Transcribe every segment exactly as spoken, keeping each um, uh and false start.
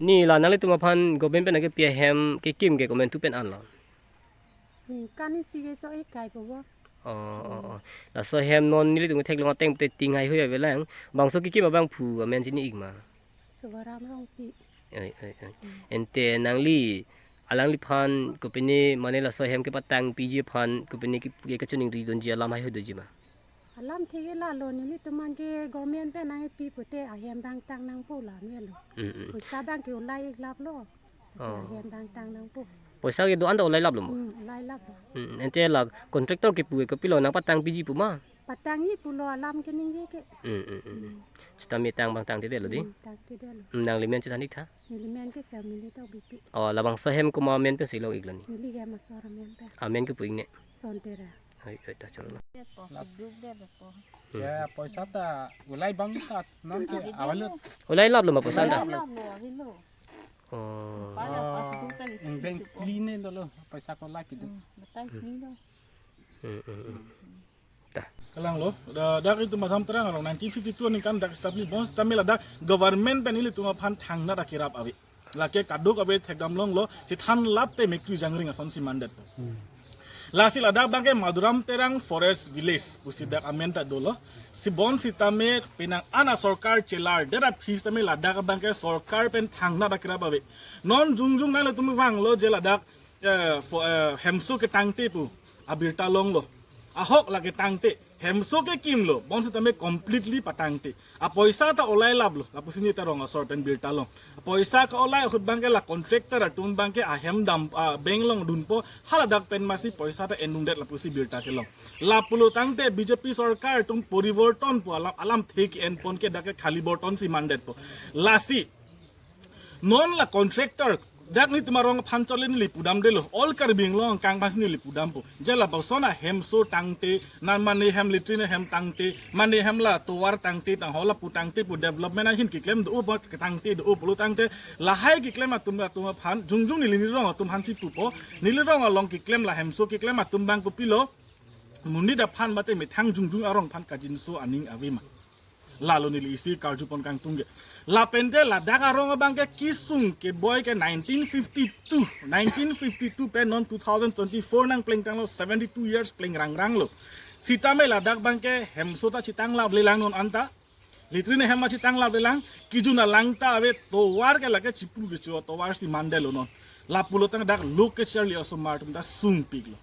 Ni la nanglitum aphan government pen nangkepi ahem kekim ke komantu pen anlo? Ningkan isi ke cho-ik kai po bo. Oh, oh, oh. Laso ahem non nelitum theklong ateng pute ting haihui avelang. Bangso kekim abangphu amen chini-ik ma? Subaram Rongpi. Oi, oi, oi. Hmm. Ante nangli, alangliphan kopine mane laso ahem kepatangpiji aphan kopine ke, ke kachoningri dunji alam haihui doji ma? Alam thik ke lalo, nelitum aphan ke government pen nangkepi pute ahem abang tang nangpo la melo. Mm, mm. Poisa abang ke ulai-ik laplo. Oh. Ahem abang tang nangpo. Poisa ke do-an ta ulai laplo mo? Hmm, ulai laplo. Mm, ante la contractor kepu ke kopilo, nangpatangpiji pu ma? Patangji pulo, alam keningje ke. Mm, mm, mm. Hmm. Sitame tang abang tangtedetlo di? Hmm, tangtedetlo. Mm, nangli men chethan-ik tha? Neli men ke Sharmili Tokbipi. Oh, labangso ahem komat amen pensi long-ik lo ni? Neli hem asor amen pen. Amen kepu-ik ne? Sontera. Oi, oi, ta cholo. Last. Hmm. Ya, poisa ta ulai abang ta non ke available. Ulai laplo ma poisa ta? Ulai laplo, avelo. Oh. Pada pas Oh, buka di indeng situ po. Pline dolo, poisa ko lagi do. Hmm, betai pline do. Hmm, hmm, hmm. Ta. Kalanglo, da, dak itum Madam Terang arong nineteen fifty-two aningkan dak establish bonsitame ladak government pen ilitum aphan thangnat akerap ave. Lake kadokave thekdam longlo, chethan lap te mekri jangring asonsi mandet. Hmm. Lasi ladak abangke Madhuram Terang Forest Village pusi dak amen ta dolo. Si bonsitame penang an asorkar chelardet aphi sitame ladak abangke sorkar pen thangnat akerap ave. Non jongjong nanglitum vanglo je ladak, eh, fo-, eh, hemso ketangte pu abirta longlo. Ahok lake tangte, hemso kekimlo, bonsitame completely patangte. Apoisa ta ulai laplo, lapusi neta rong asor pen birta long. Apoisa ke-ulai ahut abangke la contractor atum abangke ahem dam, ah, bank along dunpo, haladak pen masi poisa ta endungdet lapusi birta kelong. Lapulo tangte B J P sorkar atum poriborton pu alam, alam thik enpon ke dak ke khali borton si mandetpo. Lasi, non la contractor, dak nelitum arong aphan chole neli pudamdetlo. All Karbi Anglong kangpas neli pudampo. Je lapuson ahemso tangte, non mane hem latrine hem tangte, mane hem la tovar tangte, tang hola pu tangte pu development ahin keklem do-o pu tangte do-o pulo tangte, lahai keklem atum atum aphan, jongjong neli neli rong atum aphansi pupo, neli rong along keklem la hemso keklem atum abang kopilo, monit aphan mate methang jongjong arong aphan kajinso aning ave ma. Lalo neli isi karjupon kangtung ke. Lapente ladak arong abangke kesung keboi ke nineteen fifty-two. Nineteen fifty-two pen non two thousand twenty-four nangplengtanglo, seventy-two years plengrangranglo. Sitame ladak abangke hemso ta chetang laplelang non anta. Latrine hem ta chetang laplelang. Kejun alang ta ave, tovar ke lake chipu kecho tovar si mandetlo non. Lapulo tang dak lo kecharli osomar atum ta sungpiklo.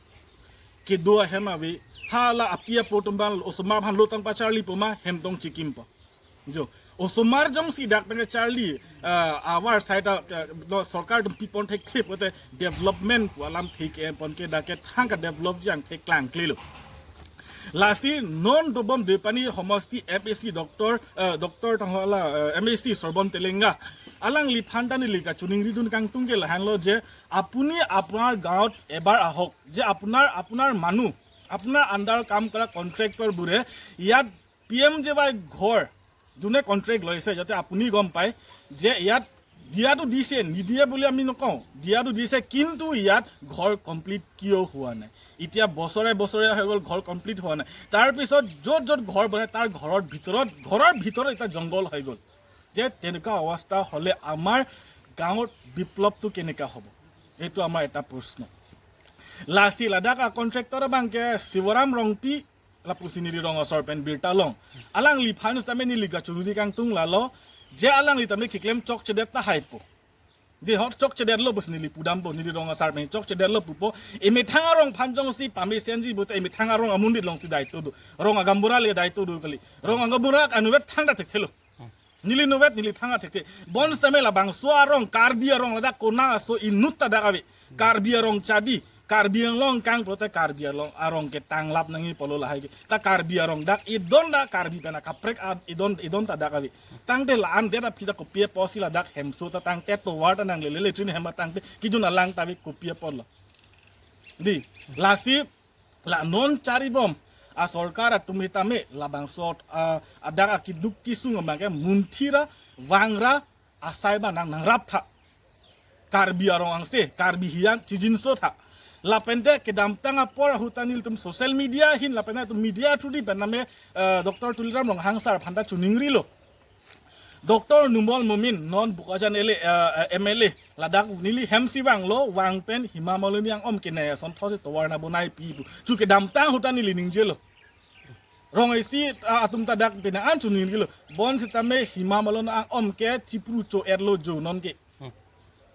Kedo ahem ave, hala api apo atum abang osomar aphan lo tang pacharlipo ma, hem tong chekimpo. Jo, osomar jongsi dak pen kacharli, ah, avarsai ta, ah, lo sorkar atum pipon thekthip pote development pu alam thik enpon ke dak ke thang kadevelop jang thek klangklelo. Lasi non dobom Deopani homosti M A C doctor, ah, doctor tang hola, ah, M A C Sorbon Telenga. Alangliphan ta neli kachoningridun kangtung ke lahenlo je, আপুনি আপোনাৰ গাঁৱত এবাৰ আহক, যে আপোনাৰ, আপোনাৰ মানুহ, আপোনাৰ আণ্ডাৰ কাম কৰা কণ্ট্ৰেক্টৰবোৰে ইয়াত পি এম জে ৱাই ঘৰ যোনে কণ্ট্ৰেক্ট লৈছে, যাতে আপুনি গম পায় যে ইয়াত দিয়াটো দিছে, নিদিয়ে বুলি আমি নকওঁ, দিয়াটো দিছে, কিন্তু ইয়াত ঘৰ কমপ্লিট কিয় হোৱা নাই? এতিয়া বছৰে বছৰে হৈ গ'ল, ঘৰ কমপ্লিট হোৱা নাই। তাৰপিছত য'ত য'ত ঘৰ বনে, তাৰ ঘৰৰ ভিতৰত, ঘৰৰ ভিতৰত এতিয়া জংঘল হৈ গ'ল। যে তেনেকুৱা অৱস্থা হ'লে আমাৰ গাঁৱত বিপ্লৱটো কেনেকুৱা হ'ব? এইটো আমাৰ এটা প্ৰশ্ন। Lasi ladak akon traktor abangke Sivaram Rongpi lapusi neli rong asor pen birta long. Alangliphan sitame neli kachoningri kangtung lalo, je alangli tame keklem chokchedet ta haipo. Je hot chokchedetlo pusi neli pudampo, neli rong asar pen chokchedetlo pupo. Emethang arong aphan jongsi pamesenji pute emethang arong amundit alongsi daito do. Rong agambura le daito do kali. Rong agambura anuvet thangta thekthelo. Neli nuvet neli thangta thekthe. Bonsitame labangso arong, Karbi arong ladak konat aso inut ta dak ave. Karbi arong chadi, Karbi Anglong kang pulote Karbi Anglong arong ke tanglap nangji pulo lahai ke. Ta Karbi arong dak idon ta Karbi pen akaprek a idon, idon ta dak ave. Tangte la-an det aphi ta kopi apotsi ladak hemso ta tangte, tovar ta nanglele, latrine hem ta tangte, kejun alang ta ave, kopi apotlo. Di, lasi la non charibom asorkar atum sitame labangso, ah, adak akeduk kesung abangke munthira vangra asai ba nang nangrap tha. Karbi arong angse, Karbi hiyan chijinso tha. Lapente kedamtang apor ahut ta nelitum social media ahin lapente atum media through di pen name, eh, Doctor Tuliram Ronghang sir aphan ta choningrilo. Doctor Numal Momin non Bokajan L A, eh, eh, M L A, ladak neli hem si vanglo, vang pen Hema Malini ang-om kenai ason thotsi tovar nang bonai pi pu. Chu kedamtang ahut ta neli ningjelo. Rong isi, ah, atum ta dak pina an chu ningjelo. Bonsitame Hema Malini ang-om ke chipru cho-etlo jo non ke. Hmm.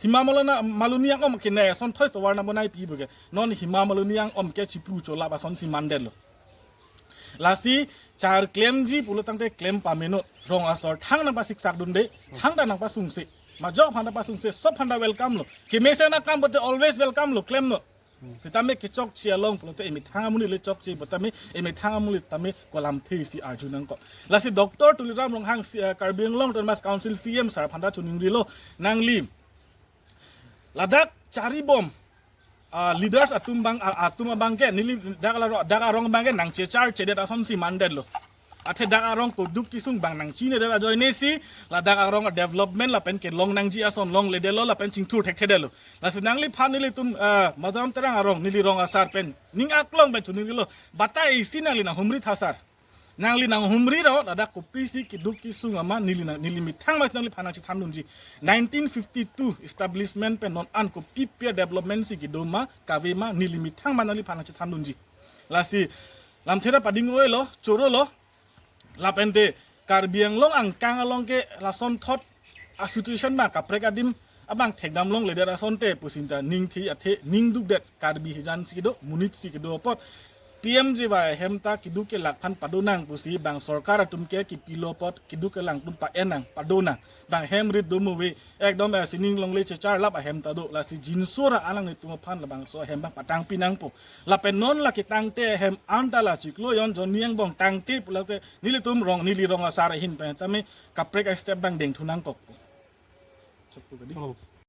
Hema Malini, Malini ang-om kenai ason thotsi tovar nang bonai pi pu ke. Non Hema Malini ang-om ke chipru cho lap asonsi mandetlo. Lasi char klemji pulo tangte klem pamenon. Rong asor thang nang pasiksak dunde, thang ta nang pasungse. Majok aphan ta pasungse, sob aphan ta welcome lo. Kemesen akam pulote always welcome lo, klemnon. Sitame kechokche along pulote emethang amonit le chokche, sitame emethang amonit tame kolamthe si arju nangkok. Lasi Doctor Tuliram Ronghang si, eh, Karbi Anglong Autonomous Council C E M sir aphan ta chu ningrilo, nangli ladak charibom, ah, leaders atum abang, ah, atum abang ke neli dak la ro-, dak arong abang ke nangchechar chedet asonsi mandetlo. Athe dak arong keduk kesung abang nangchinedet ajoinesi ladak arong development lapen kelong nangji ason longledetlo lapen chingthur thekthedetlo. Lasi nangliphan nelitum, ah, Madam Terang arong neli rong asar pen ning aklong pen chu ningrilo. Batai isi nangli nanghumri tha sir. Nangli nanghumri ra, ladak kopisi keduk kesung amat neli nang, neli methang amat nangliphan nangchethan dunji. Nineteen fifty-two establishment pen non an kopi pi development si kedo ma, kave ma, neli methang amat nangliphan nangchethan dunji. Lasi lamthe ta pading-oilo, chorolo. Lapente Karbi Anglong angkang along ke lason thot a-situation abang kaprek adim abang thekdam longledet asonte pusi ta ning thi athe ning dukdet Karbi hijan si kedo, monit si kedo apot P M G Y ahem ta keduk kelak aphan pado nang pusi bang sorkar atum ke kipilo apot keduk kelang atum pa-en nang, pado nang. Bang hem rit do mo ave, ekdom, eh, sining longle chechar lap ahem ta do, lasi jinsora alanglitum aphan labangso ahem abang patangpi nangpo. Lapen non la ketangte ahem anta la chiklo jon jonni angbong tangte pulote nelitum rong, neli rong asar ahin pen tame kaprek a-step abang dengthu nangkok. Chokpo kadi. Oh.